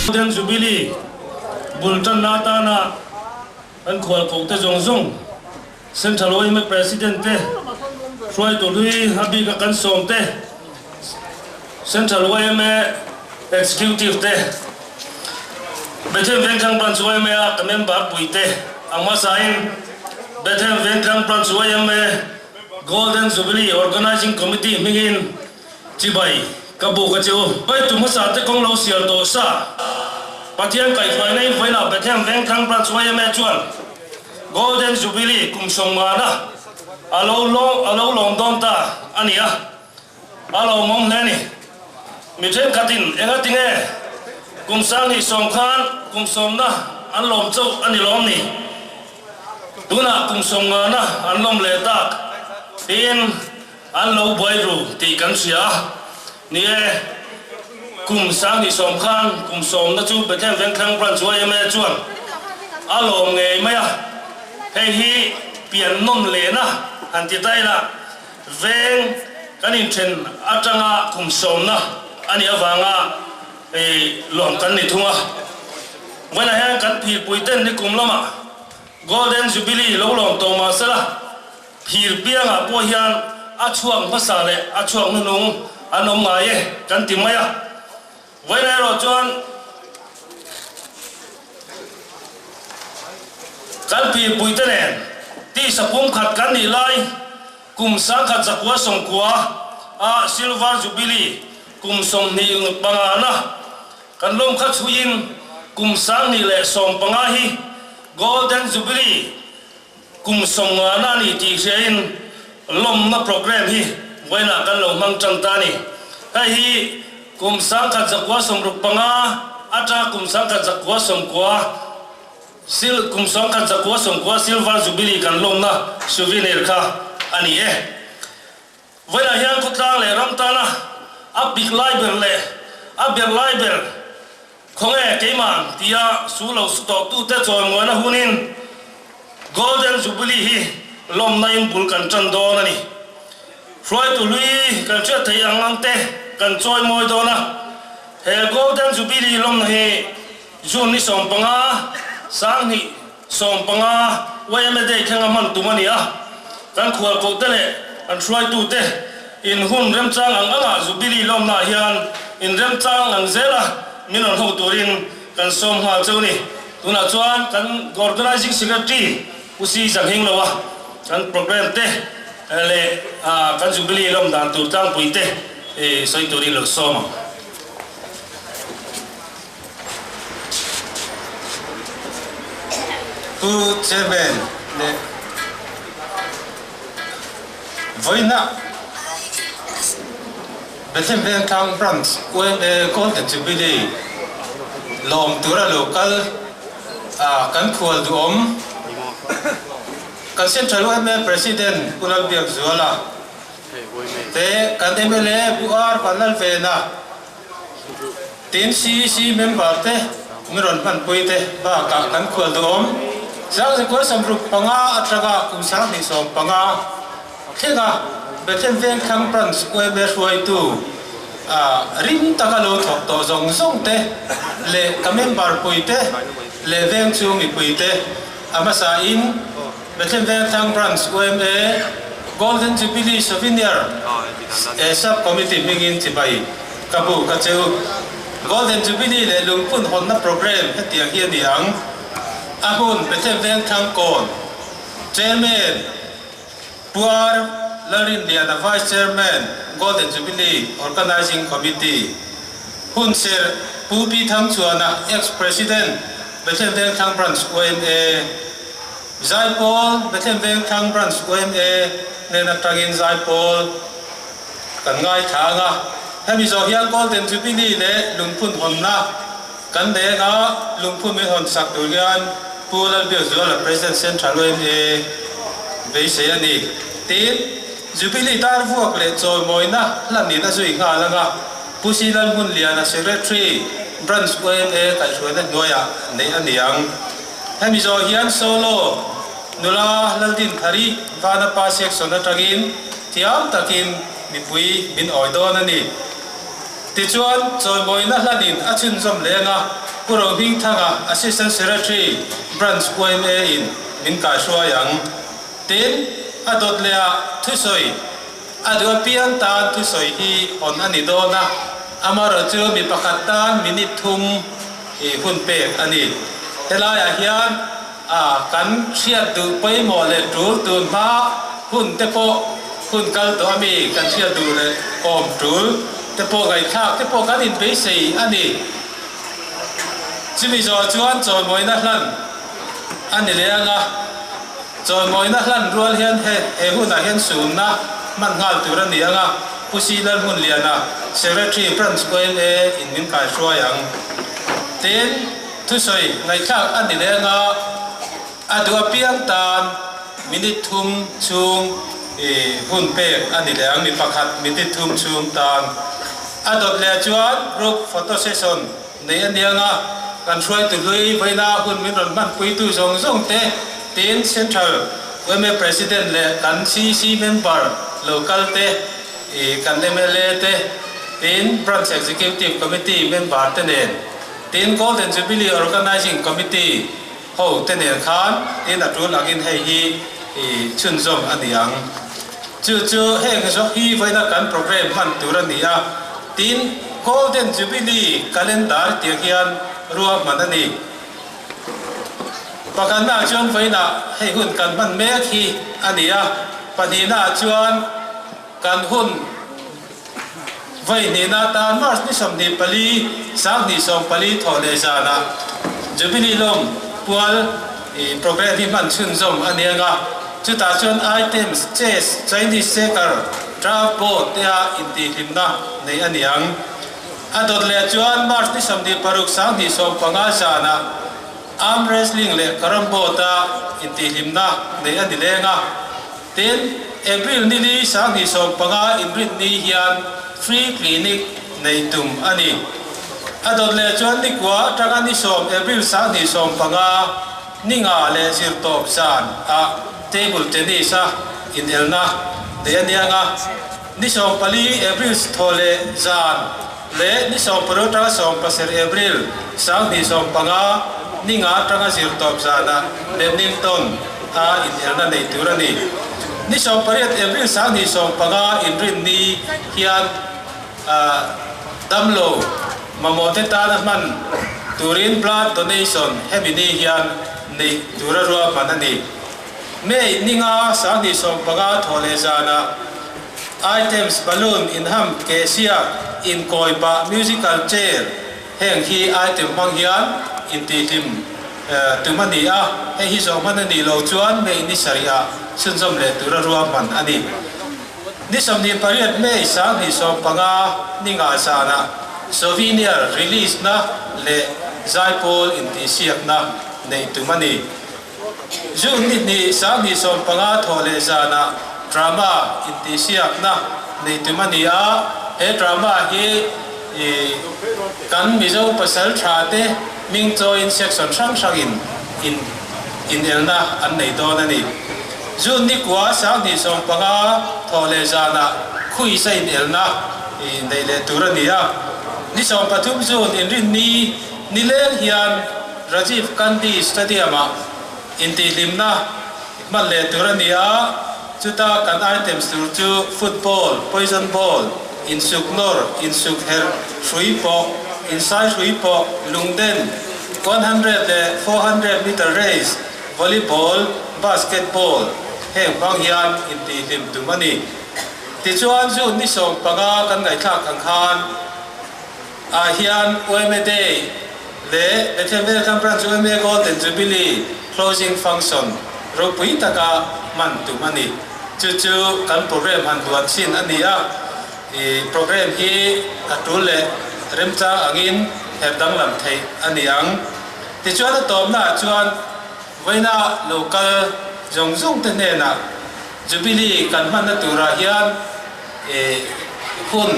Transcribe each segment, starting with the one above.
Golden Jubilee bul tanna atana kan khualkohte zawng zawng Central yma President te, hruaitu hlui a bika kan sawm te, Central yma Executive te, Bethlehem Vengthlang Branch yma a ka member pui te ang hmasain Bethlehem Vengthlang Branch yma Golden Jubilee Organising Committee hmingin Chibai ka buk a che u. Hruaitu hmasa te kawng lo sial tawh sa. Pathian kaihhruaina in vawilah Bethlehem Vengthlang Branch yma chuan Golden Jubilee kum sawmngana a lo a lo lawm dawn ta a ni a, a lawmawm hle a ni. Mi thenkhatin enga tinge kum sanghnih sawm khan kum sawmna an lawm chauh a ni lawm ni? Tunah kum sawmngana an lawm leh tak tiin An lo buai ru tih kan hria a, ni e, kum 2010 khan kum sawmna chu Bethlehem Vengthlang Branch yma chuan a lawm ngei mai a, hei hi pian nawm lehna han ti ta ila, veng kan inthen atanga kum sawmna a nih avanga lawm kan ni thung a. Vawiinah hian kan phirpuiten nikum lamah Golden Jubilee lo lawm tawh mah sela, Phir piangah pawh hian a chhuak hmasa leh a chhuak hnuhnung an awm ngai e kan ti mai a. Vawiin erawh chuan kan phirpuite nen tisa pumkhat kan nih lai kum 1990 a Silver Jubilee kum 25 na kan lawm kha chhuiin kum 2015 hi Golden Jubilee Kum 50 na a ni tih hriain lawmna programme hi vawiinah kan lo hmang tan ta a ni. Hei hi kum 1965 atanga kum 1990 sil kum 1990 Silver Jubilee kan lawmna souvenir kha a ni e. Vawiinah hian khawtlang leh ram tana a pik lai ber leh a ber lai ber Khawnge keimah tia su lo su tawh tute chawimawina hunin Golden Jubilee hi lawmna in bul kan tan dawn a ni. Hruaitu hlui kan hriat theih ang ang te kan chawimawi dawn a. He Golden Jubilee lawmna hi June ni 15, 2015 YMA Day thlenga hman tum a ni a. Kan khualkoh te leh kan hruaitute in hun remchang ang angah Jubilee lawmnaah hian in remchang ang zela min rawn ho turin kan sawm nghal cheu ni. Tunah chuan kan Organising Secretary Pu Si Zanghingloa kan programme te leh kan Jubilee lawm dan tur tlangpui te sawi turin lo sawm ang. Pu Chairman leh vawiina Bethlehem Vengthlang Branch yma Golden Jubilee lawm tura lo kal a kan khual duhawm kan Central yma President Pu Lalbiakzuala te kan mla Pu R Vanlalvena Tin, CEC member te min rawn hmanpui te bakah kan khual duhawm. 1965 atanga kum 2015 thlenga Bethlehem Vengthlang Branch yma hruaitu rim taka lo thawk tawh zawng zawng te leh ka member pui te leh veng chhung mipui te a hmasa in Bethlehem Vengthlang Branch yma Golden Jubilee Souvenir Sub Committee hmingin chibai ka bu ka cheu. Golden Jubilee leh lungphun hawnna programme hetiang hi a ni ang. A hun Bethlehem Vengthlang Kawn Chairman Pu R Lalrinliana Vice Chairman Golden Jubilee Organising Committee Hunserh Pu Pi Thangchuana Ex President Bethlehem Vengthlang Branch yma Zaipawl Bethlehem Vengthlang Branch yma nen atangin Zaipawl kan ngaithla ang a, hemi zawh hian Golden Jubilee leh lungphun hawnna kan leng a, lungphun min hawn sak tur hian Pu Lalbiakzuala President Central yma beisei a ni. Tin, Jubilee dar vuak leh chawimawina hlan in a zui nghal ang a, Pu Si Lalhmunliana Secretary Branch yma kaihhruaina hnuaiah neih a ni ang. Hemi zawh hian Solo nula Laldinthari Vanapa Section atangin thiam takin mipui min awi dawn a ni. Tichuan, chawimawina hlanin a chhunzawm leng a. Pu Rohmingthanga, Assistant Secretary, Branch yma in min kaihruai ang. Tin, a dawt leh ah thusawi a duh apiang tan thusawi hi hawn a ni dawn a, amaherawhchu mi pakhat tan minute thum i hun pek a ni. Helaiah hian a kan hriat duh pawimawh leh tul tun hma hun te pawh hun kal tawh a mi kan hriat duh leh awm tul te pawh ngaihthlak te pawh kan inbeisei a ni. Chumi zawh chuan chawimawina hlan a ni leh ang a, chawimawina hlan rual hian he he hunah hian sunna hman nghal tur a ni ang a, Pu Si Lalhmunliana, Secretary, Branch YMA in min kaihruai ang. Tin, thusawi ngaihthlak a ni leh ang a, a duh apiang tan minute thum chhung i hun pek a ni leh ang, mi pakhat minute thum chhung tan. A dawt leh chuan group photo session nei a niang a, kan hruaitu hlui vawiina hun min rawn hmanpuitu zawng zawng te tin Central yma President leh kan CC member local te, kan mla te tin Branch Executive Committee member te nen tin Golden Jubilee Organising Committee ho te nen khan tin a tul angin hei hi chhunzawm a ni ang. Chu chu heng zawk hi vawiina kan program hman tur a ni a, tin Golden Jubilee Calendar tiang hian ruahman a ni. Pakhatnaah chuan vawiina hei hun kan hman mek hi a ni a, pahnihnaah chuan kan hun Vawihnihna atan March ni 24, 2014 thawh leh zanah Jubilee lawm pual program hi hman chhunzawm a ni ang a, chutah chuan items, chess, Chinese checker, draft board te a intihhlimna neih a ni ang. A dawt leh chuan March ni 26, 2015 zanah arm wrestling leh carrom board a intihhlimna neih a ni leng a. Tin, April ni li 2015 inrin ni hian free clinic nei tum a ni. A dawt leh chuan ni kua atanga ni sawm April 2015 ni nga leh zirtawp zan ah table tennis a inelna nei a nia nga, ni 14 April thaw leh zan leh ni 16 atanga 17 April 2015 ni nga atanga zirtawp zan ah badminton a inelna nei tur a ni. Ni 18 April 2015 inrin ni hian damlo mamawh te tana hman turin blood donation hemi ni hian neih tura ruahman a ni. May ni nga 2015 thawh leh zanah items balloon inham ke siak inkawi pah musical chair Heng hi item hmang hian intihhlim tum a ni a, hei hi zawh hman a nih loh chuan May ni sarihah chhunzawm leh tura ruahman a ni. Ni 28 May 2015 ni ngah zanah Souvenir release na leh zaipawl intihsiakna neih tum a ni. June ni hnih 2015 thawh leh zanah drama intihsiakna nei tum a ni a, he drama hi kan Mizo pasal tha te hming chawiin section hrang hrangin in inelna an nei dawn a ni. June ni kua 2015 thawh leh zanah quiz a inelna neih leh tur a ni a, ni 13 June inrinni nileng hian Rajiv Gandhi Stadium-ah intihhlimna hman leh tur a ni a, chuta kan items tur chu football, poison ball, insuk nawr, insuk herh, hrui pawh, insai hrui pawh, lungden, 100 leh 400 meter race, volleyball, basketball heng hmang hian intihhlim tum a ni. Tichuan June ni 15 kan ngaihthlak ang khan, Ah hian yma Day leh Bethlehem Vengthlang Branch yma Golden Jubilee Closing Function ropui taka hman tum a ni. Chu chu kan program han duan chin a ni a, i program hi a tul leh remchang angin her danglam theih a ni ang. Tichuan a tawpnaah chuan vawiina lo kal zawng zawng te hnenah Jubilee kan hmanna turah hian I hun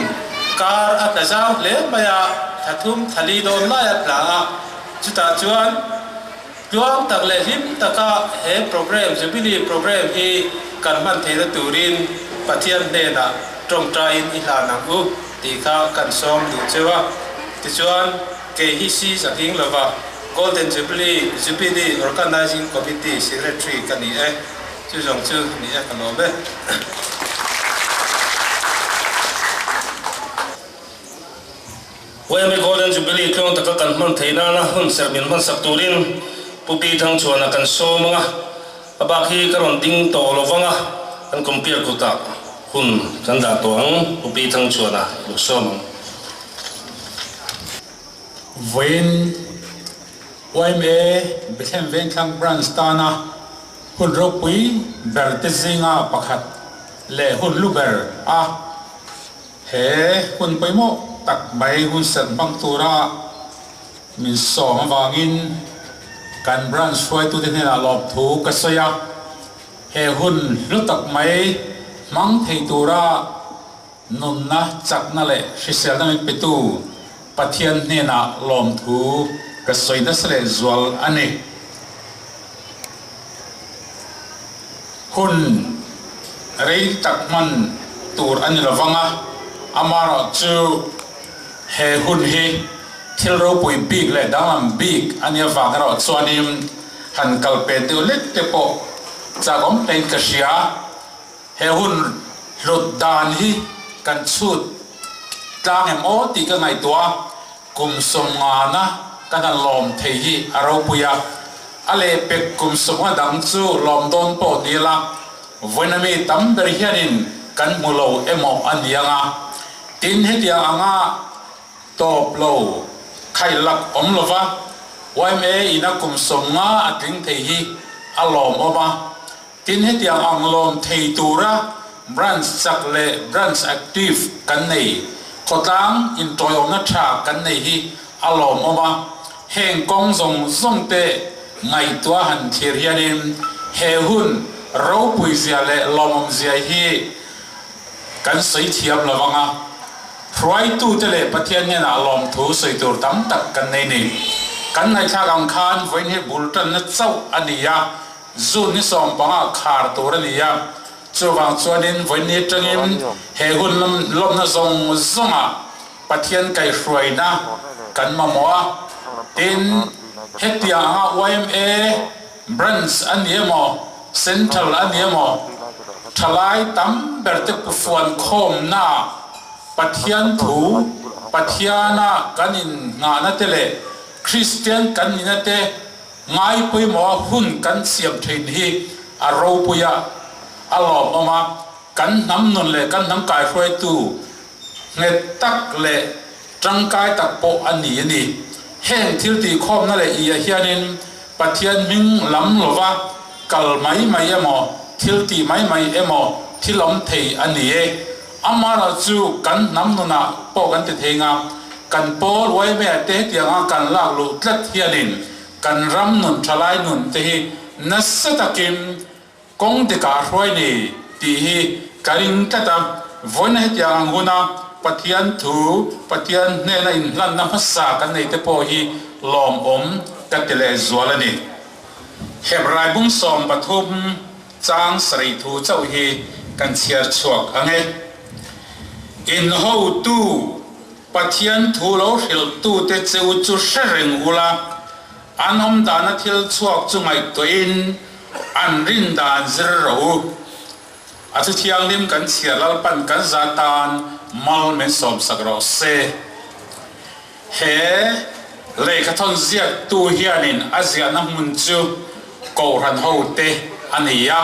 kar a tla zau hle mai a, thla thum thla li dawn lai a tla a, chutah chuan tluang tak leh hlim taka he program, Jubilee program hi kan hman theihna turin Pathian hnenah tawngtaiin i hlan ang u tih kha kan sawm duh cheu a, tichuan. Kei hi si zahing lova Golden Jubilee Jubilee Organising Committee Secretary ka ni e. Chu zawng chu ni e ka lawm e. YMA Golden Jubilee tluang taka kan hman theih nana hun serh min hmansak turin Pu Pi Thangchhuana kan sawm ang a, a bak hi ka rawn ding tawh lo vang a, kan compere kutah hun kan dah tawh ang, Pu Pi Thangchhuana i lo sawm ang. Vawiin YMA Bethlehem Vengthlang Branch tana hun ropui ber te zinga pakhat leh hun lu ber a He hun pawimawh tak mai hun serh hmang tura min sawm avangin kan branch hruaitute hnenah lawmthu ka sawi a. He hun hlu tak mai hmang thei tura nunna, chakna leh hriselna min petu Pathian hnenah lawmthu ka sawi nasa leh zual a ni. Hun rei tak hman tur a ni lo vang a, amaherawh chu he hun hi thil ropui bik leh danglam bik a nia vang erawh chuanin han kal pe deuh lek te pawh chak awm hlein ka hria. He hun hlut dan hi kan chhut tlang em aw tih ka ngaihtuah a, kum sawmngana kan han lawm thei hi a ropui a, a lehpek kum sawmnga dang chu lawm dawn pawh ni la, vawiina mi tam ber hianin kan hmu lo emaw a ni ang a, tin hetiang anga tawp lo khailak awm lova yma ina kum 50 a tling thei hi a lawmawm a. Tin, hetiang ang lawm thei tura branch chak leh branch active kan nei, khawtlang intawiawmna tha kan nei hi a lawmawm a, heng kawng zawng zawng te ngaihtuah han thlir hianin he hun ropuizia leh lawmawmzia hi kan sawi thiam lo vang a, hruaitute leh Pathian hnenah lawmthu sawi tur tam tak kan nei ni. Kan ngaihthlak ang khan vawiin hi bul tanna chauh a ni a, Zun ni 15 khar tur a ni a, chuvang chuanin vawiin atangin he hun lawmna zawng zawngah Pathian kaihhruaina kan mamawh a, tin, hetiang anga yma Branch a ni emaw, Central a ni emaw, thalai tam berte pufuan khawmnaah Pathian thu, Pathiana kan innghahna te leh Kristian kan nihna te Ngai pawimawha hun kan siam thin hi a ropui a, a lawmawm a, kan hnam nun leh kan hnam kaihruaitu nghet tak leh tangkai tak pawh a ni a ni. Heng thil tihkhawmna leh i ah hianin Pathian hming lam lova kal mai mai emaw, thil tih mai mai emaw thil awm thei a ni e. Amaherawh chu kan hnam nunah pawh kan ti thei nga, kan pawl yma te hetianga kan lak luh tlat hianin kan ram nun thalai nun te hi nasa takin kawng dikah hruai ni tih hi ka ring tlat a. Vawiina hetiang ang huna Pathian thu, Pathian hnena inhlanna hmasa kan nei te pawh hi lawmawm ka ti lehzual a ni. Hebrai bung 13 Chang sarih thu chauh hi kan chhiar chhuak ang e. In hotu, Pathian thu lo hrilhtute che u chu hre reng ula, an awm dana thil chhuak chu ngaihtuahin an rin dan zir rawh u. A thu thianghlim kan chhiar Lalpan kan za tan mal min sawmsak rawh se. He lehkhathawn ziaktu hianin a ziahna hmun chu Kohhran hote a ni a.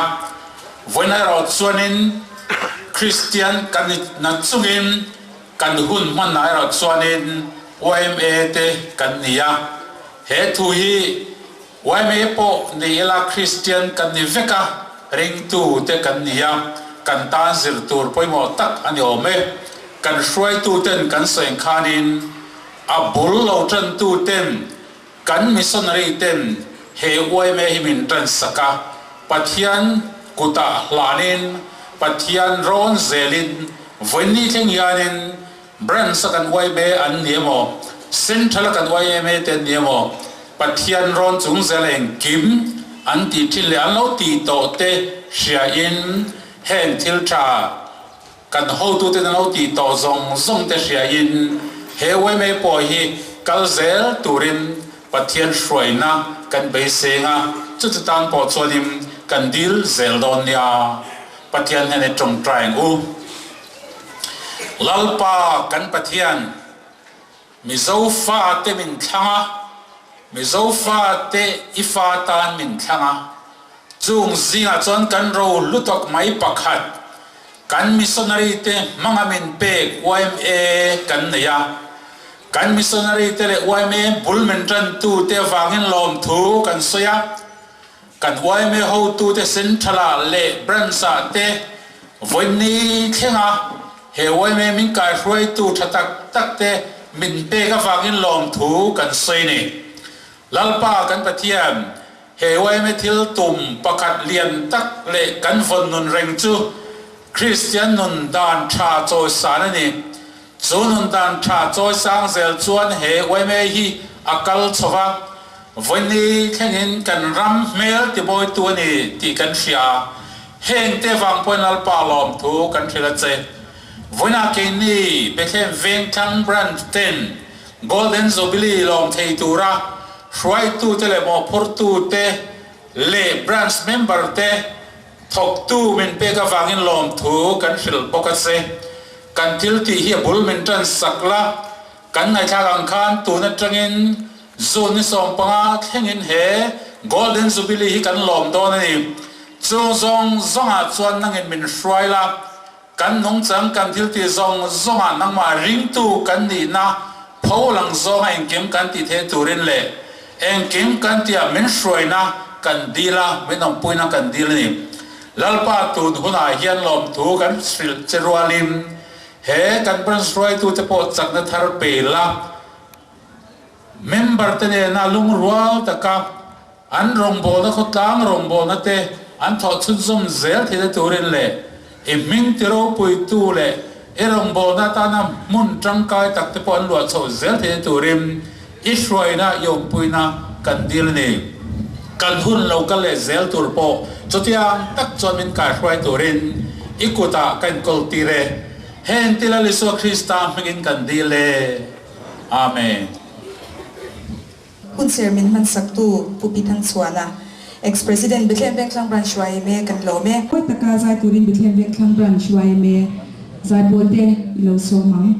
Vawiin erawh chuanin Kristian kan ni na chungin kan hun hmanah erawh chuanin yma te kan ni a. He thu hi yma pawh ni ila Kristian kan ni vek a, ringtu te kan ni a, kan tan zir tur pawimawh tak a ni awm e. Kan hruaituten kan sawi khanin a bul lo tantuten kan missionary ten he yma hi min tansak a, Pathian kutah hlanin Pathian rawn zelin vawiin thleng hianin Branch a kan yma an ni emaw, Central a kan yma te an ni emaw, Pathian rawn chung zel engkim an tih thin leh an lo tih tawh te hriain heng thil tha Kan hotuten an lo tih tawh zawng zawng te hriain he yma pawh hi kal zel turin Pathian hruaina kan beiseng a, chuti tan pawh chuanin kan dil zel dawn nia. Pathian hian i tawngtai ang u. Lalpa kan Pathian, Mizo fate min thlang a, Mizo fate i fa tan min thlang a, chung zingah chuan kan ro lutuk mai pakhat, kan missionary te hmanga min pek yma kan nei a, kan missionary te leh yma bul min tantu te avangin lawmthu kan sawi a, kan yma hotute Central-ah leh Branch-ah te vawiin thlenga he yma min kaihruaitu tha tak tak te min pek avangin lawmthu kan sawi ni. Lalpa kan Pathian, he yma thil tum pakhat lian tak leh kan vawn nun reng chu Kristian nun dan tha chawisan a ni. Chu nun dan tha chawisang zel chuan he yma hi a kal chho va, Vawiini thlengin kan ram hmel tibawitu a ni tih kan hria. Heng te vang pawhin Lalpa lawmthu kan hrilh a che. Vawiinah keini Bethlehem Vengthlang Branch ten Golden Jubilee lawm thei tura hruaitute leh mawhphurtute leh Branch member te thawktu min pek avangin lawmthu kan hrilh bawk a che. Kan thil tih hi a bul min tan sak la. Kan ngaihthlak ang khan tun atangin June ni 15 thlengin he Golden Jubilee hi kan lawm dawn a ni. Chung zawng zawngah chuan nangin min hruai la, kan nungchang kan thil tih zawng zawngah nangmah ringtu kan nihna pho lang zawnga engkim kan tih theih turin leh engkim kan tihah min hruaina kan dil a, min awmpuina kan dil a ni. Lalpa tun hunah hian lawmthu kan hrilh che rualin He kan branch hruaitute pawh chakna thar pe la, member te nena lungrual taka an rawngbawlna khawtlang rawngbawlna te an thawh chhunzawm zel theihna turin leh i hming ti ropuitu leh i rawngbawlna atana hmun tangkai tak te pawh an luah chhoh zel theihna turin i hruaina i awmpuina kan dil a ni. Kan hun lo kal leh zel tur pawh chutiang tak chuan min kaihruai turin i kutah ka inkawl tir e. Heng ti Lal Isua Krista hmingin kan dil e. Amen. Hunserh min hmansaktu Pu Pi Thangchhuana, Ex-President Bethlehem Vengthlang Branch yma kan lawm e. Pawi taka zai turin Bethlehem Vengthlang Branch yma zaipawl te i lo sawm ang.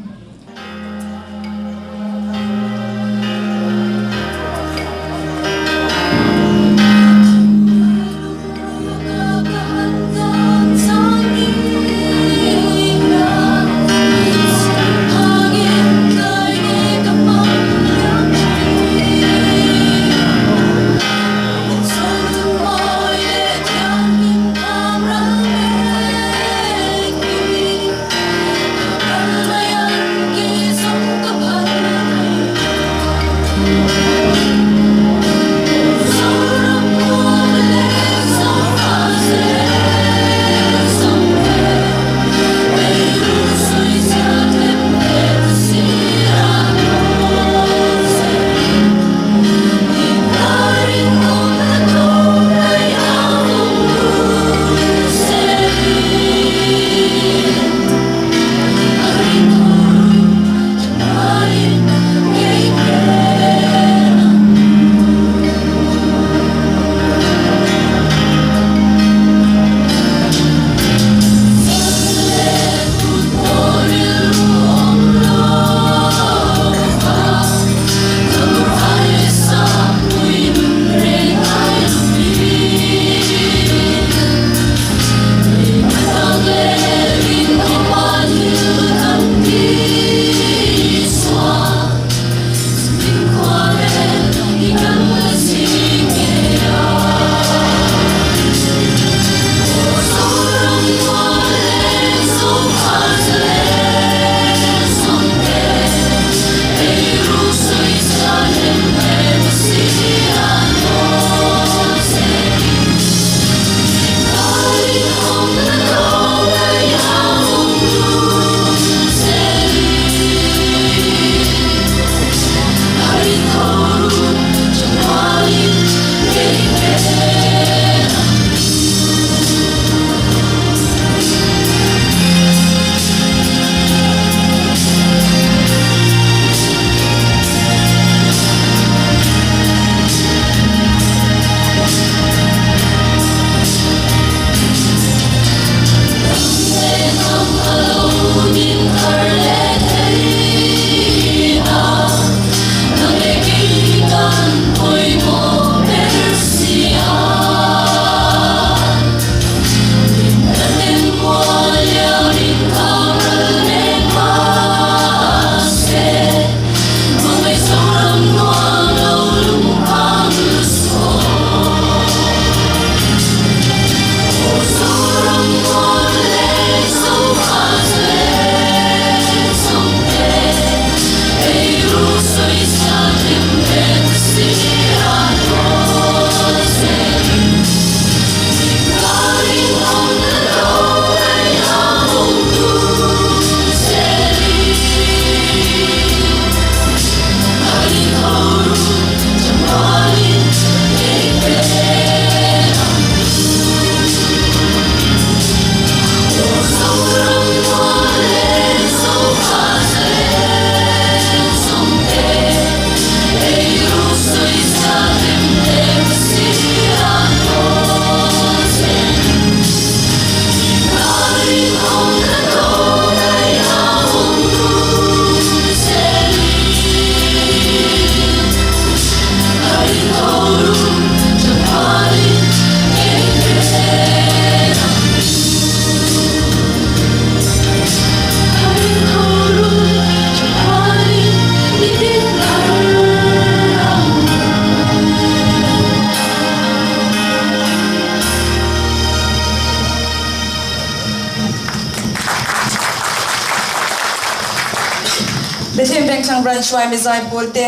Bethlehem Vengthlang Branch YMA Zaipawl te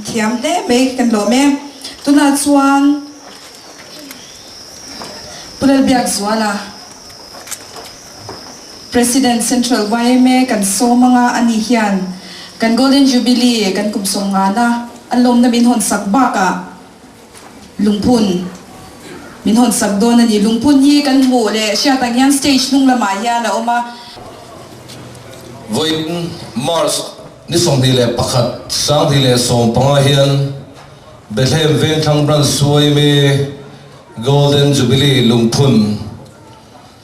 thiam hle mai kan lawm e. Tunah chuan Pu Lalbiakzuala, President Central yma kan sawm anga a ni hian kan Golden Jubilee kan kum sawmngana an lawmna min hawn sak bakah lungphun min hawn sak dawn a ni. Lungphun hi kan hmuh leh hriat ang hian stage hnung lamah hian a awm a. Vawiin March ni 21 2015 hian Bethlehem Vengthlang Branch yma Golden Jubilee lungphun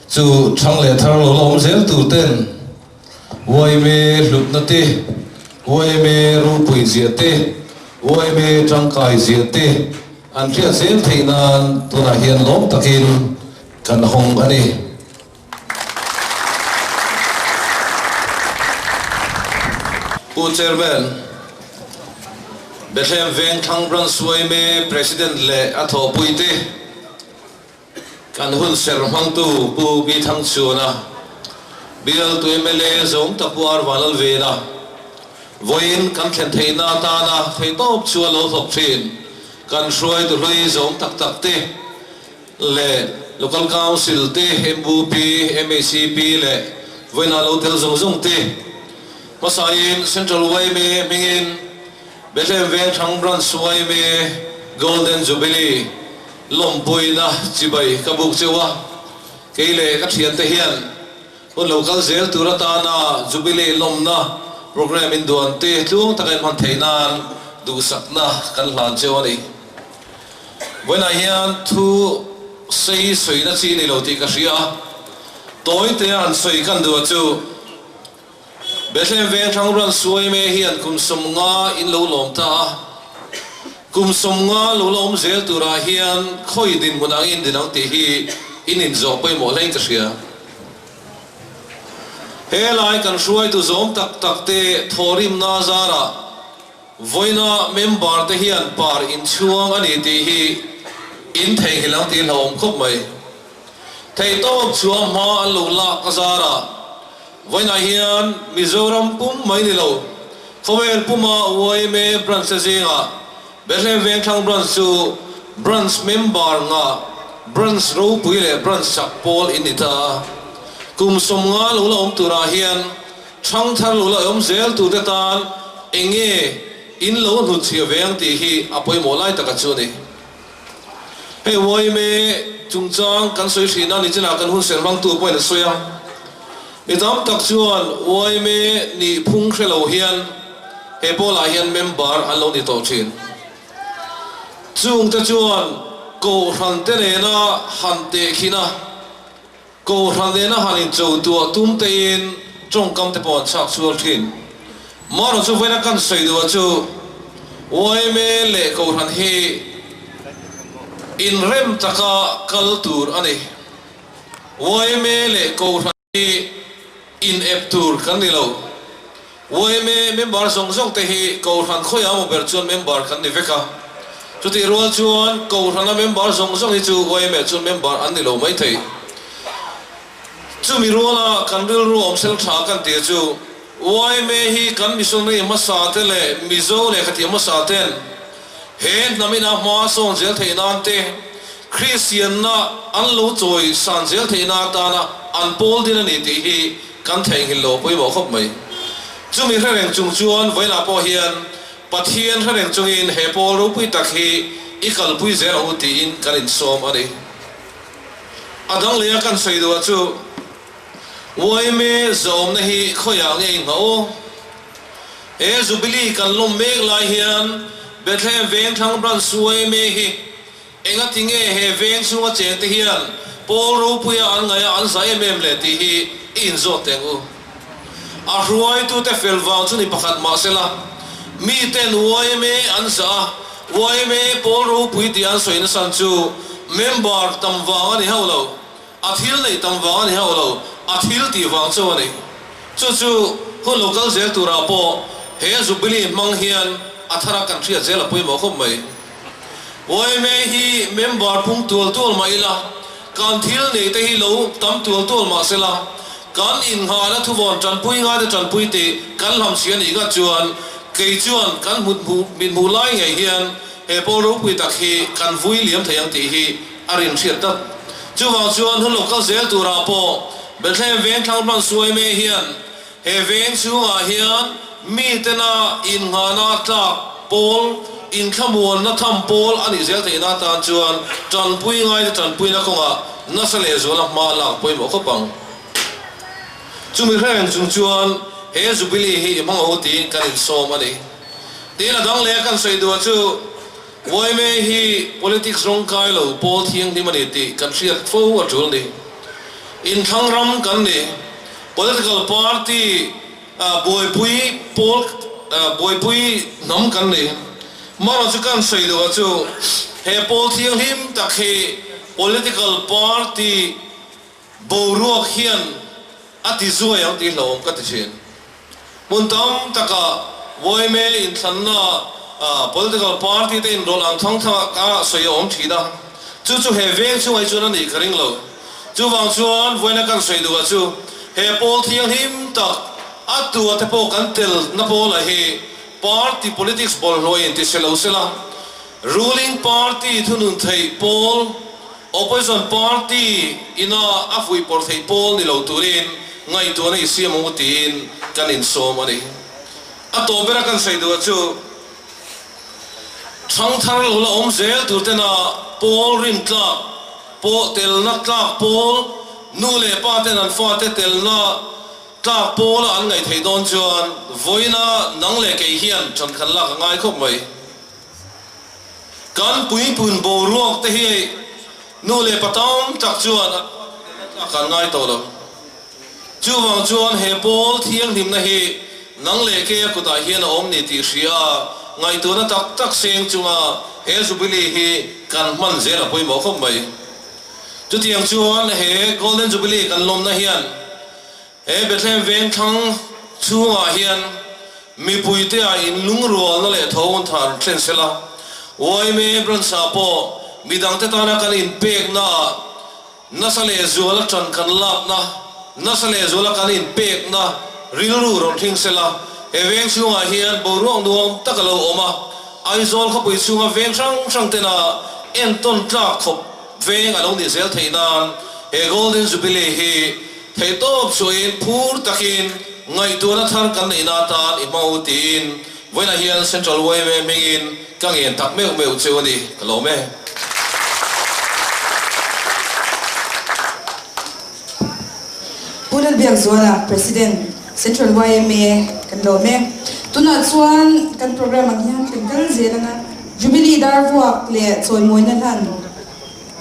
Chu thang leh thar lo la awm zel tur ten yma hlutna te, yma rupui zia te, yma tangkai zia te an hriat zel theih nan tunah hian lawm takin kan hawng a ni. Pu Chairman, Bethlehem Vengthlang Branch yma President leh a thawhpui te, Kan hun ser hmangtu Pu Bi Thangchhuana, Bialtu mla zawng tak Pu Ar Vanlalvena, vawiin kan thlen theihna atana theitawp chu a lo thawk thin. Kan hruaitu hlui zawng tak tak te leh Local Council te, MUP, MACP leh vawiinah lo tel zawng zawng te hmasain Central yma hmingin Bethlehem Vengthlang Branch yma Golden Jubilee Lawmpuina chibai ka buk cheu a, kei leh ka thiante hian hun lo kal zel tur atana Jubilee lawmna programme in duan te tluang taka in hman theih nan duhsakna kan hlan cheu a ni. Vawiinah hian thu sei sawina chi ni lo tih ka hria a, tawi te a han sawi kan duh a chu Bethlehem Vengthlang ran suaime hian kum 50 in lo lawm ta a, kum 50 lo la awm zel turah hian khawi dinhmun ang in din ang tih hi in inzawh pawimawh hlein ka hria. He lai kan hruaitu zawm tak tak te thawhrimna zarah vawiina member te hian par inchhuang a ni tih hi in theihnghilh ang tih hlauhawm khawp mai. Theihtawp chhuah hma an lo lak a zarah vawiinah hian Mizoram pum mai ni lo, khawvel puma yma branch te zingah Bethlehem Vengthlang branch chu branch member nga branch ropui leh branch chak pawl in ni ta a. Kum 50 lo la awm turah hian thangthar lo la awm zel turte tan enge in lo hnutchhiah ve ang tih hi a pawimawh lai taka chu a ni. Hei yma chungchang kan sawi thin a, nichinah kan hun ser hmangtu pawhin a sawi a. Mi tam tak chuan yma nih phung hre lo hian he pawlah hian member an lo ni tawh thin. Chungte chuan Kohhran te nena han tehkhin a, Kohhran nena han incho tuah tum tein tawngkam te pawh an chhak chhual thin. Mara chu vawiina kan sawi duh a chu yma leh Kohhran hi inrem taka kal tur a ni. Yma leh Kohhran hi inep tur kan ni lo. Yma member zawng zawng te hi Kohhran khawiah emaw ber chuan member kan ni vek a. Chutih rual chuan Kohhrana member zawng zawng hi chu yma chuan member an ni lo mai thei. Chumi ruala kan rilru awm sel tha kan tih chu. Yma hi kan missionary hmasa te leh Mizo lehkhathiam hmasa ten he hnam ina hma sawn zel theih nan te, Kristianna an lo chawi san zel theih na atana an pawl din a ni tih hi kan theihnghilh lo pawimawh khawp mai. Chumi hre reng chung chuan vawiinah pawh hian Pathian hre reng chungin he pawl ropui tak hi i kalpui zel ang u tiin kan insawm a ni. A dang leh a kan sawi duhah chu Yma zawmna hi khawiah nge i nghah aw? He Jubilee kan lawm mek lai hian Bethlehem Vengthlang Branch yma hi Engati nge he veng chhunga chengte hian Paul ropuia an ngaih a an zah em em le tih hi i inzawt teh ang u. A hruaitute fel vang chu ni pakhat mah sela, miten yma an zah a, yma Paul ropui tih an sawi nasan chu member tam vang a ni hauh lo, a thil neih tam vang a ni hauh lo, a thil tih vang chauh a ni. Chu chu hun lo kal zel turah pawh he Jubilee hmang hian a thara kan hriat zel a pawimawh khawp mai. Yma hi member pung tual tual mah ila, kan thil neih te hi lo tam tual tual mah sela, kan innghahna thuvawn tanpui ngaite tanpui tih kan hlamchhi a nih ngat chuan kei chuan kan hmut hmuh mit hmuh lai ngei hian he pawl ropui tak hi kan vui liam thei ang tih hi a rin hriat tak. Chuvang chuan hun lo kal zel turah pawh Bethlehem Vengthlang Branch yma hian He veng chhungah hian mitena innghahna tlak pawl, inthlamuanna tham pawl a nih zel theihna atan chuan tanpui ngaite tanpuina kawngah nasa lehzuala hma lak pawimawh khawp ang. Chumi hrereng chung chuan he Jubilee hi i hmang aw tiin kan insawm a ni. Tin a dang leh a kan sawi duh chu yma hi politics rawngkai lo pawl thianghlim a ni tih kan hriat fo a tul ni. Inthlang ram kan ni. Political party buaipui pawl buaipui hnam kan ni. Mara chu kan sawi duh a chu he pawl thianghlim tak hi political party boruak hian a ti zuai ang tih hlauhawm ka ti thin. Hmun tam takah yma inthlanna political party te inrawlh ang thang thang a sawi a awm thin a, chu chu he veng chungah hi chuan a nih ka ring lo. Chuvang chuan vawiina kan sawi duhah chu he pawl thianghlim tak a tua te pawh kan tel na pawlah hi party politics bawlhhlawh in ti se lo sela, ruling party thunun theih pawl, Opposition party ina a fuihpawrh theih pawl ni lo turin ngaihtuahna i siam ang u tiin kan insawm a ni. A tawp bera kan sawi duhah chu thangthar lo la awm zel tur tena pawl rin tlak pawh telna tlak pawl, nu leh pa ten an fate telna tlak pawla an ngaih theih dawn chuan vawiina nang leh kei hian ṭan khan lak a ngai khawp mai. Kan puipun boruak te hi nu leh pa tam tak chuan an fate telna tlak an ngai tawh lo. Chuvang chuan he pawl thianghlimna hi nang leh keia kutah hian a awm ni tih hria a, ngaihtuahna tak tak seng chunga he Jubilee hi kan hman zel a pawimawh khawp mai. Chutiang chuan he Golden Jubilee kan lawmna hian He Bethlehem vengthlang chhungah hian mipuite ah in lungrualna leh tho an thar thlen sela, yma branch-ah pawh midangte tana kan inpekna ah nasa lehzuala tan kan lakna, nasa lehzuala kan inpekna rilru rawn hring sela. He veng chhungah hian boruak nuam tak a lo awm a, Aizawl khawpui chhunga veng hrang hrang tena entawn tlak khawp veng a lo nih zel theih nan he Golden Jubilee hi Theihtawp chuain phur takin ngaihtuahna thar kan neihna atan i hmang u tiin vawiinah hian Central yma hmingin ka ngen tak meuh meuh cheu a ni, ka lawm e. Pu Lalbiakzuala, President, Central yma, kan lawm e. Tunah chuan kan programme ang hian kan kal zel anga Jubilee dar vuak leh chawimawina hlan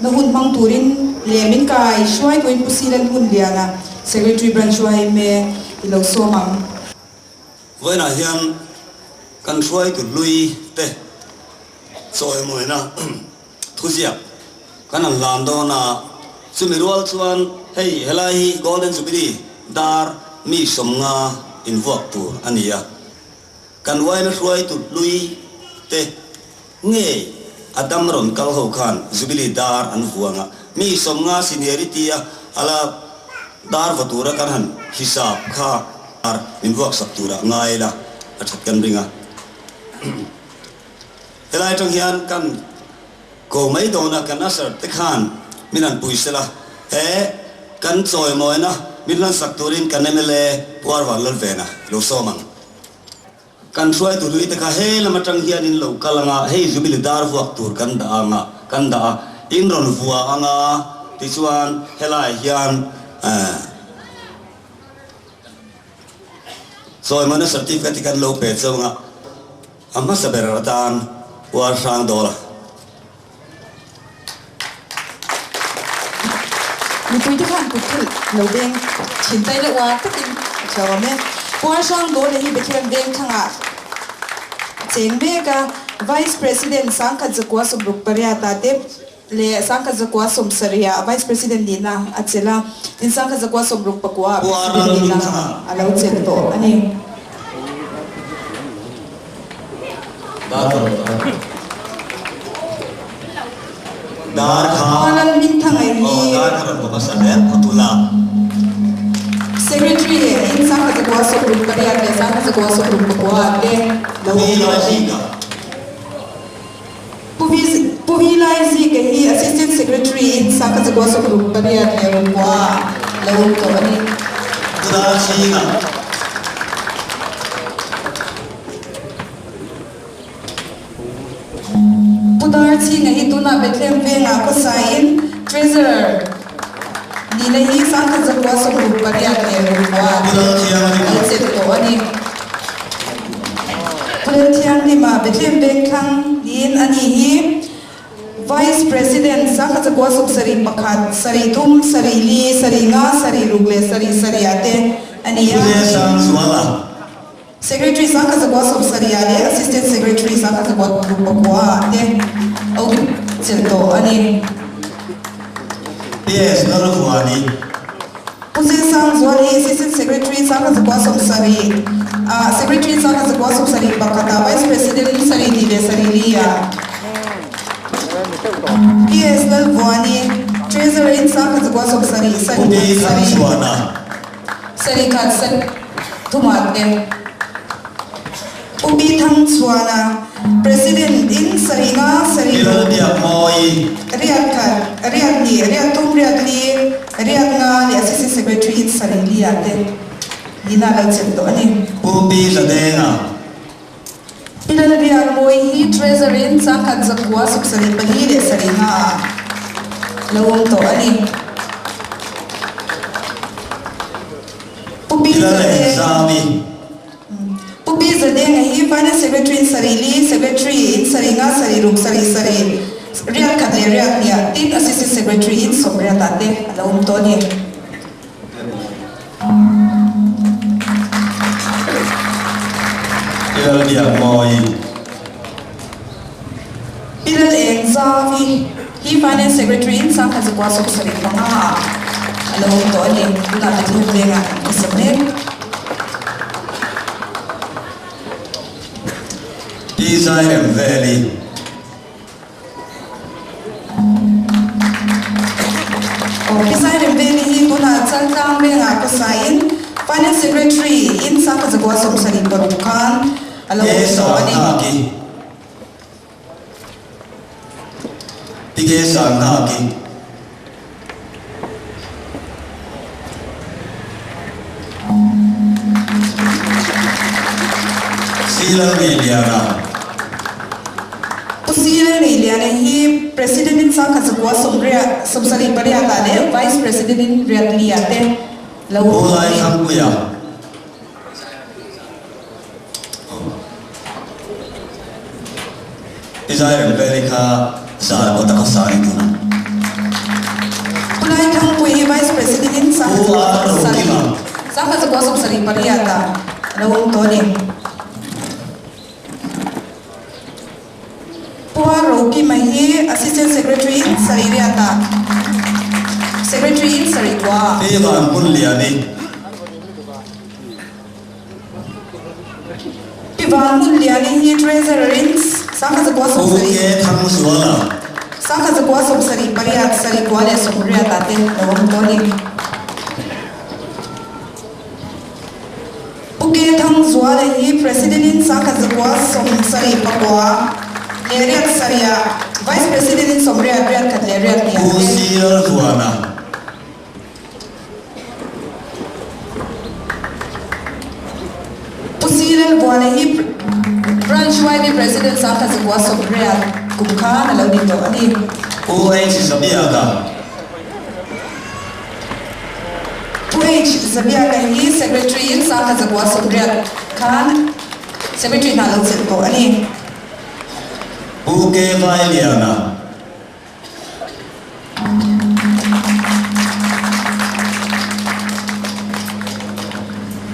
Na hun hmang turin leh min kai hruai tuin Pu Silan Hunliana, Secretary Branch yma i lo sawm ang. Vawiinah hian kan hruaitu hlui te chawimawina thuziak kan han hlan dawn a, chumi rual chuan hei helai hi Golden Jubilee dar mi 50 invuak tur a ni a. Kan yma hruaitu hlui te ngei a dam rawn kal ho khan Jubilee dar an vuang a, mi 50 seniority a ala dar vaw tura kan han hisap kha. Min vuak sak turah ngai ila a that kan ring a. Helai atang hian kan ko mai dawn a, kan usher te khan min han pui sela, he kan chawimawina min hlan sak turin kan mla Pu Arvan Lalvena lo sawm ang. Kan hruaitu hlui te kha he lam atang hian in lo kal anga, hei Jubilee dar vuak tur kan dah anga, kan dah a, in rawn vua anga, tichuan helai hian Chawimawina certificate hi kan lo pe cheu anga, a hmasa ber atan Uar Hrang Dawla. Mipuite khan kut khelh lo beng thin tai leh uar takin a thlauh awm e. Puar Hrang Dawla hi Bethlehem veng thlangah cheng mek a, Vice President Sangkhat Zakua Sawmruk pariata te leh Sangkhat Zakua Sawmsarihah Vice President nihna a chelh a, tin Sangkhat Zakua Sawmruk pakuaah President nihna a lo chelh tawh a ni. Dar kha Pualan min tha ngai hi. Aw dar kha rawn bawk a sa zel phawt ula. Secretary in sangha zakua sawmruk pariat leh sangha zakua sawmruk pakua te lo awm tawh a ni. Pu Vilai Zika hi Assistant Secretary in sangha zakua sawmruk pariat leh rukua lo awm tawh a ni. Pu Darchhinga. Pu Darchhinga hi tunah Bethlehem vengah khawsaiin Treasurer nihna hi sangkhat zakua 68 leh rukua lo chelh tawh a ni. Pu Lalthianghlima Bethlehem veng thlang niin a ni hi Vice President sangkhat zakua 71, sarih thum, sarih li, sarih nga, sarih ruk leh sarih sarihah te a ni a. Secretary sangkhat zakua 70 ah leh Assistant Secretary sangkhat zakua 69 ah te a up chelh tawh a ni. PS Lalvuani. Pu Zesangzual hi Assistant Secretary sangkhat zakua 70 ah, Secretary sangkhat zakua 71 ah, Vice President sarih hnih leh sarih li ah. PS Lalvuani, Treasurer in sangkhat zakua 70, Pu sarih Pi sarih. Thangchhuana. Sarih khat sat thumah te Pu Pi Thangchhuana, President in sarih nga sarih Pi Lalbiakmawi. Riat khat, riat hnih, riat thum, riat li, riat nga leh Assistant Secretary in sarih li ah te nihna a lo chelh tawh a ni. Pu Pi Zadenga. Pi Lalbiakmawi hi Treasury in changkhat 9 74 leh sarih nga ah lo awm tawh a ni. Pu Pi Zadeng Pu Pi Zadenga hi Finance Secretary in sarih li, Secretary in sarih nga sarih ruk sarih sarih riat khat leh riat hniah tin Assistant Secretary in sawmriat ah te a lo awm tawh a ni. Pi Lalbiakmawi. Pi Laleng Zavi hi Finance Secretary in sangkhat 9 75 ah a lo awm tawh a ni. Tunah Bethlehem vengah kan khawsa mek. Pi Zairemveli. Officer Rembeli hi tunah Chaltlang vengah khawsain Finance Secretary in sangkhat 9 76 khan a lo awm tawh a ni. Tige Sanghaki. Silalngeiliana. Pu Silalngeiliana hi President in sangkhat 9 sawmriat 78 ah leh Vice President in riat li ah te lo Pu awm Lai a ni. Thangpuia. Pi Zairemveli kha zar kawt a khawsa a ni tuna. Pu Laithangpui hi Vice President in Pu A Rokima. 1978 ah a lo awm tawh a ni. Pu A Rokima hi Assistant Secretary in sarih riat ah, Secretary in sarih kua ah. Pi Vanhmunliani. Pi Vanhmunliani hi Treasurer in Pu K Thangzuala. 1978 sarih kua leh 80 ah te lo awm tawh a ni. Lalhlimzuala hi President in 19 74 leh riat sarih Vice President in 80 riat khat leh riat hnih Pu te. C Lalvuana. Pu C Lalvuana hi Branch YB President 1990 kum khan a lo ni tawh a ni. Pu H Zabiaka. Pu H Zabiaka hi Secretary in 1990 khan Secretary hna lo chelh tawh a ni. Pu K Vailiana.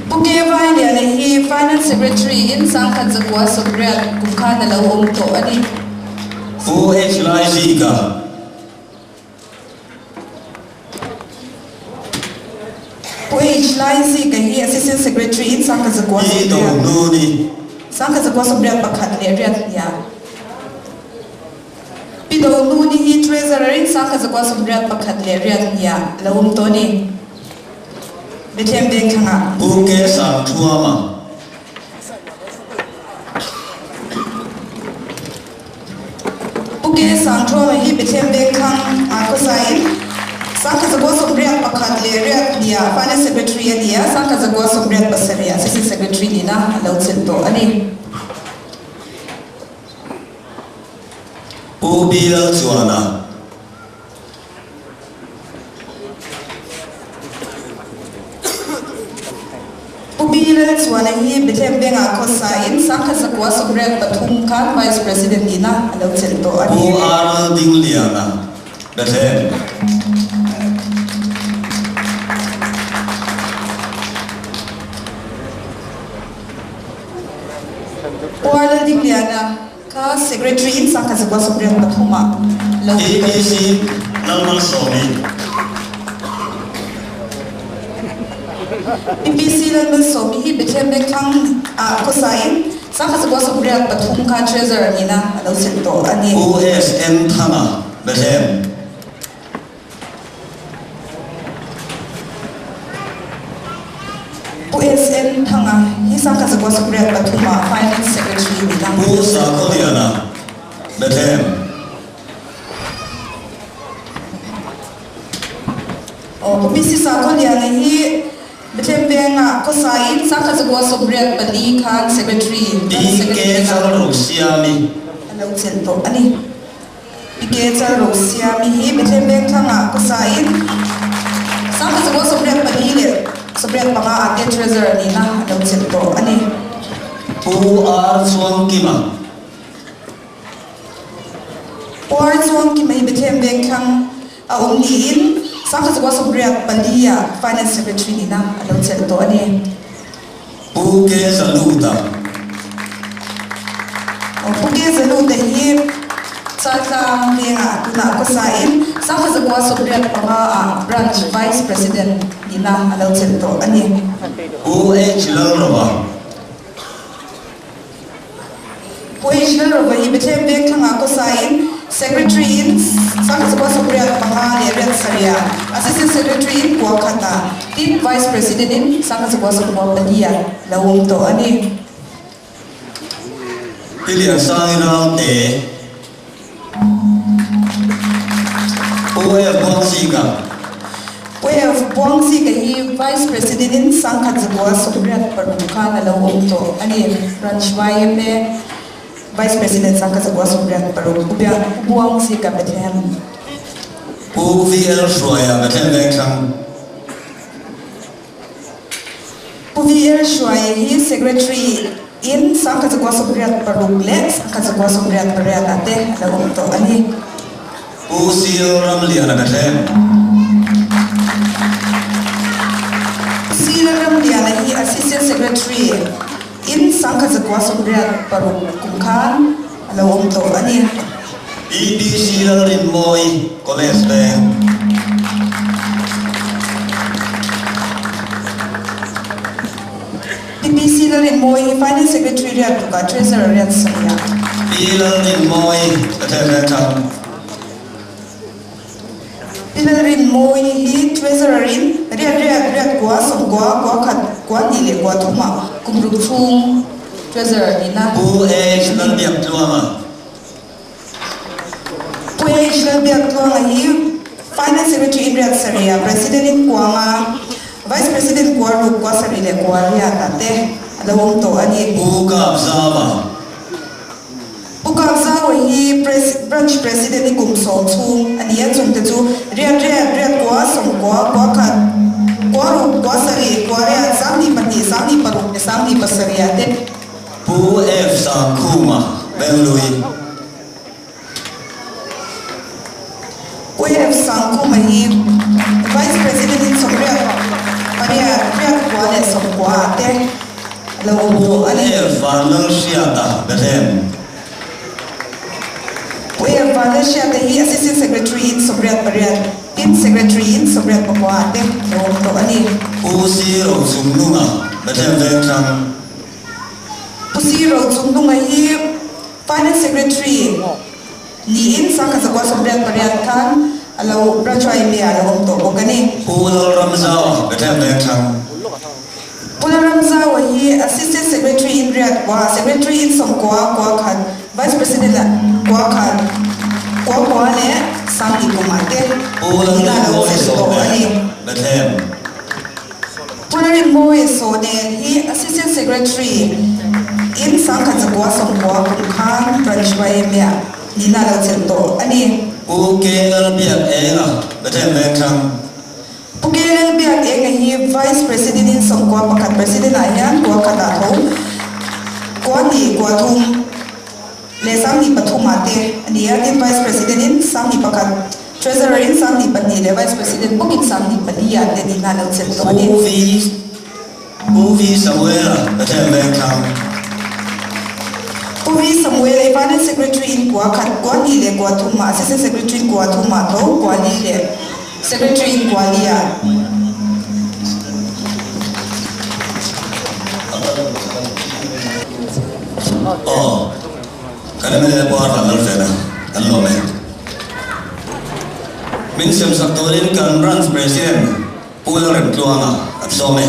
Pu K Vailiana hi Finance Secretary in 1990 kum khan a lo awm tawh a ni. Pu H Laizika. Pu H Laizika hi Assistant Secretary in Pi Dohnuni. 1981 leh riat hnia. Pi Dohnuni hi Treasurer in 1981 leh riat hnia lo awm tawh a ni. Bethlehem Vengthlang ah. Pu K Sangthuama. Pu K Sangthuama hi Bethlehem Vengthlang ah khawsain 1981 leh riat hnia Finance Secretary a ni a, 1987 ah Assistant Secretary nihna a lo chelh tawh a ni. Pu B Lalchuana. Pu B Lalchuana hi Bethlehem Vengah khawsain 1993 khan Vice President nihna a lo chelh tawh a ni. Pu R Laldingliana, Bethlehem. Pu R Laldingliana kha Secretary in 1993 ah lo APC Lalmalsawmi. PPC Lalmalsawmi hi Bethlehem Vengthlang ah khawsain 1993 khan Treasurer nihna a lo chelh tawh a ni. Pu SN Thanga, Bethlehem. Pu SN Thanga hi 1993 ah Finance Secretary ni lang. Pu Sakhawliana, Bethlehem. Aw, Pu PC Sakhawliana hi Bethlehem Vengah khawsain 1994 khan Secretary, Branch PK Secretary Chalrosiami. a lo chelh tawh a ni. Ike Chalro Siami hi Bethlehem Vengthlang ah khawsain 1994 leh 95 ah te Treasurer nihna a lo chelh tawh a ni. Pu R Chuangkima. Pu R Chuangkima hi Bethlehem Vengthlang a awm niin 1994 ah Finance Secretary nihna a lo chelh tawh a ni. Pu K Zaluta. Pu K Zaluta hi Chaltlang vengah tunah khawsain 1995 ah Branch Vice President nihna a lo chelh tawh a ni. Pu H Lalrova. Pu H Lalrova hi Bethlehem Vengthlang ah khawsain Secretary in 1995 leh riat sarih ah, Assistant Secretary in kua khat ah, tin Vice President in 1994 ah lo awm tawh a ni. Pi Liansang i Ralte, Pu F Buangzika. Pu F Buangzika hi Vice President in 1996 khan a lo awm tawh a ni. Branch yma Vice President 1996 Pu Buangzika Bethlehem. Pu VL Hruaia Bethlehem Vengthlang. Pu VL Hruaia hi Secretary in 1996 leh 1998 ah te a lo awm tawh a ni. Pu CL Ramliana Bethlehem. Pu CL Ramliana hi Assistant Secretary in 1996 kum khan a lo awm tawh a ni. PPC Lalrinmawi College Veng. PPC Lalrinmawi hi Finance Secretary riat tukah Treasurer riat sarih ah. Pi Lalrinmawi Bethlehem Vengthlang. Pi Lalrinmawi hi Treasurer in. Riat riat riat kua 90 kua khat kua hnih leh kua thumah kum ruk chhung Treasurer nihna. Pu H Lalbiaktluanga. Pu H Lalbiaktluanga hi Finance Secretary in riat sarih a, President in kua nga, Vice President kua ruk kua sarih leh kua riat ah te a lo awm tawh a ni. Pu Kapzava. Pu Kapzawa hi Branch President i kum 10 chhung a ni a, chungte chu riat riat, riat kua, 90, kua khat, kua ruk, kua sarih, kua riat, 22, 26 leh 27 ah te. Pu F Sangkhuma, Benglui. Pu F Sangkhuma hi Vice President in 88, riat kua leh 90 ah te lo awm tawh a ni. Pu F Vanlalhriata, Bethlehem. Pu F Vanlalhriata hi Assistant Secretary in 88, tin Secretary in 89 ah te lo awm tawh a ni. Pu C Rochungnunga, Bethlehem Vengthlang. Pu C Rochungnunga hi Finance Secretary niin 1988 khan a lo Branch YMA ah a lo awm tawh bawk a ni. Pu Lalramzaua, Bethlehem Vengthlang. Pu Lalramzaua hi Assistant Secretary in riat kua, Secretary in 90 kua khat, Vice President ah kua khat, kua kua leh 20 kum ah te Pu nihna a lo Lalrinmawii chelh tawh a ni. Sawhne, Bethlehem. Pu Lalrinmawii Sawhne hi Assistant Secretary in 1990 kum khan Branch YMA ah nihna a lo chelh tawh a ni. Pu K Lalbiakenga, Bethlehem Vengthlang. Pu K Lalbiakenga hi Vice President in 91 President ah hian kua khat ah tho kua hnih kua thum leh 23 ah te a ni a, tin Vice President in 21, Treasurer in 22 leh Vice President bawkin 24 ah te nihna a lo chelh tawh a ni. Pu V Pu V Samuela, Bethlehem Vengthlang. Pu V Samuela hi Finance Secretary in kua khat, kua hnih leh kua thum ah, Assistant Secretary in kua thum ah tho, kua li leh Secretary in kua li ah. Aw, kan mla pawh a rawn lal ve na, kan lawm e. Min semsak turin kan Branch President Pu Lalremtluanga kan sawm e.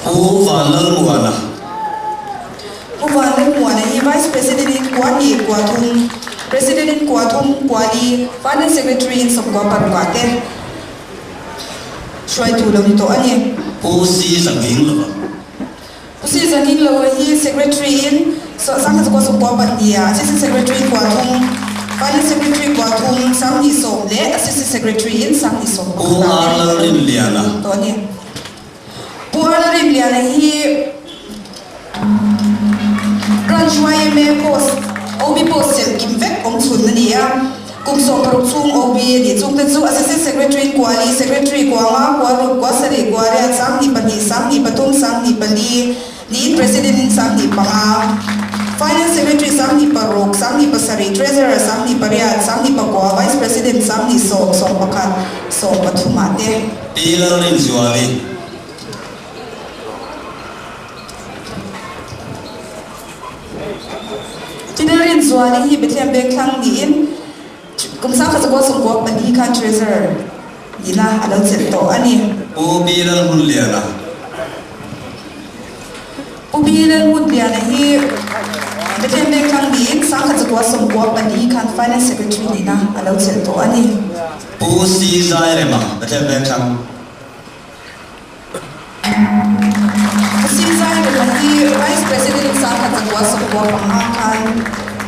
Pu Vanlalmuana. Pu Vanlalmuana hi Vice President in kua hnih kua thum, President in kua thum kua li, Finance Secretary in 96 ah te hruaitu lo ni tawh a ni. Pu Si Zanghing Lova. Pu Si Zanghing Lova hi Secretary in 1992 ah Assistant Secretary in kua thum, Finance Secretary kua thum, 20 leh Assistant Secretary in 21 Pu ah R te Lalrinliana. tawh a ni. Pu Lalrinliana hi Branch YMA post, OB post chelh kim vek awm chhun a ni a. Kum 16 chhung OB a nih chungte chu Assistant Secretary kua li, Secretary kua nga, kua ruk, kua sarih, kua riat, 22, 23, 24 niin President in 25, Finance Secretary 26, 27, Treasurer 28, 29, Vice President 20, 11, 13 ah te. Pi Lalrinzuali. Pi Lalrinzuali hi Bethlehem Vengthlang niin kum 1994 khan Treasurer nihna a lo chelh tawh a ni. Pu Pi Lalhmunliana. Pu Pi Lalhmunliana hi Bethlehem Vengthlang niin 1994 khan Finance Secretary nihna a lo chelh tawh a ni. Pu Si Zairema, Bethlehem Vengthlang. Pu Si Zairema hi Vice President 1995 khan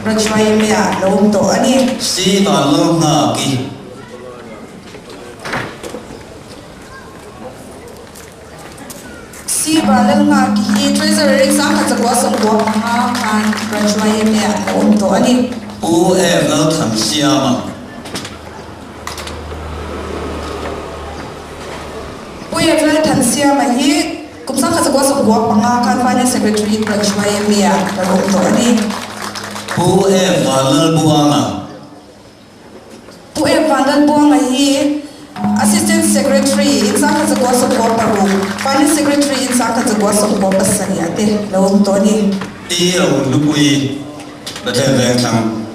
Branch YMA ah lo awm tawh a ni. Si Vanlalnghaki. Si Vanlalnghaki hi Treasurer in 1995 khan Branch YMA ah lo awm tawh a ni. Pu F Lalthansiama. Pu F Lalthansiama hi kum 1995 khan Finance Secretary in Branch YMA ah lo awm tawh a ni. Pu F Vanlalbuanga. Pu F Vanlalbuanga hi. Secretary in 1996, Finance Secretary in 1997 ah te lo awm tawh a ni. Pi Rohlupuii Bethlehem Vengthlang.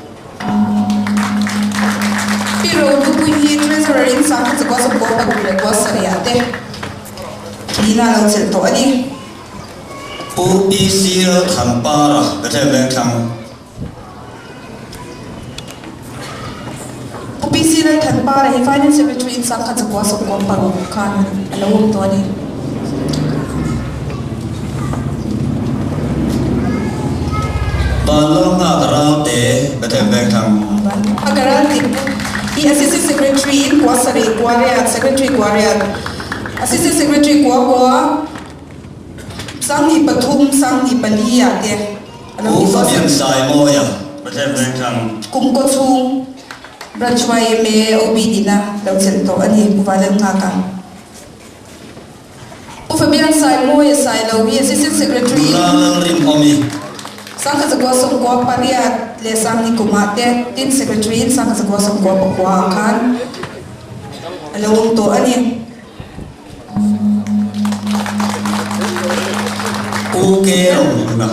Pi Rohlupuii hi Treasurer in 1996 ah te nihna a lo chelh tawh a ni. Pu PC Lalthanpara Bethlehem Vengthlang. Pu PC Lalthanpara hi Finance Secretary in 1996 khan a lo awm tawh a ni. Vanlawng nghak Ralte Bethlehem Vengthlang. A Ralte hi Assistant Secretary in kua sarih kua riat, Secretary kua riat, Assistant Secretary kua kua, 23, 24 ah te a lo Pu ni tawh a. Fabian Saimawia Bethlehem Vengthlang. Kum kaw chhung Branch yma OB dina lo chelh tawh a ni Pu Vanlalnghaka. Pu Fabian Saimawia Sailo hi Assistant Secretary. Nula Lalrinawmi. 1998 leh Sangni kumah te tin Secretary in 1999 ah khan a lo awm tawh a ni. Pu K Rohluna.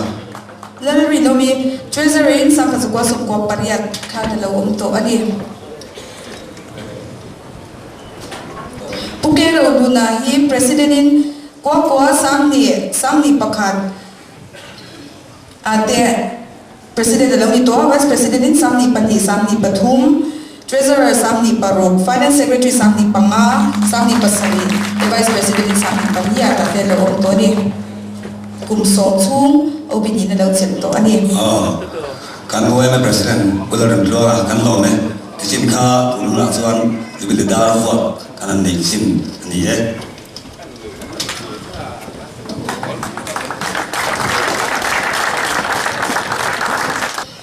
Lalrinawmi, Treasury in 1998 khan a lo awm tawh a ni. Pu K Rohluna hi President in kua kua 21, 21 ah te President a lo ni tawh a, Vice President in 22, 23, Treasurer 26, Finance Secretary 25, 27 te Vice President in 24 ah te a lo awm tawh a ni. Kum sawm chhung OB niin a lo chelh tawh a ni. Aw, kan yma President Pu Lalremtluanga kan lawm e. Tichin kha tun hunah chuan Jubilee dar vuak kan han nei thin a ni e.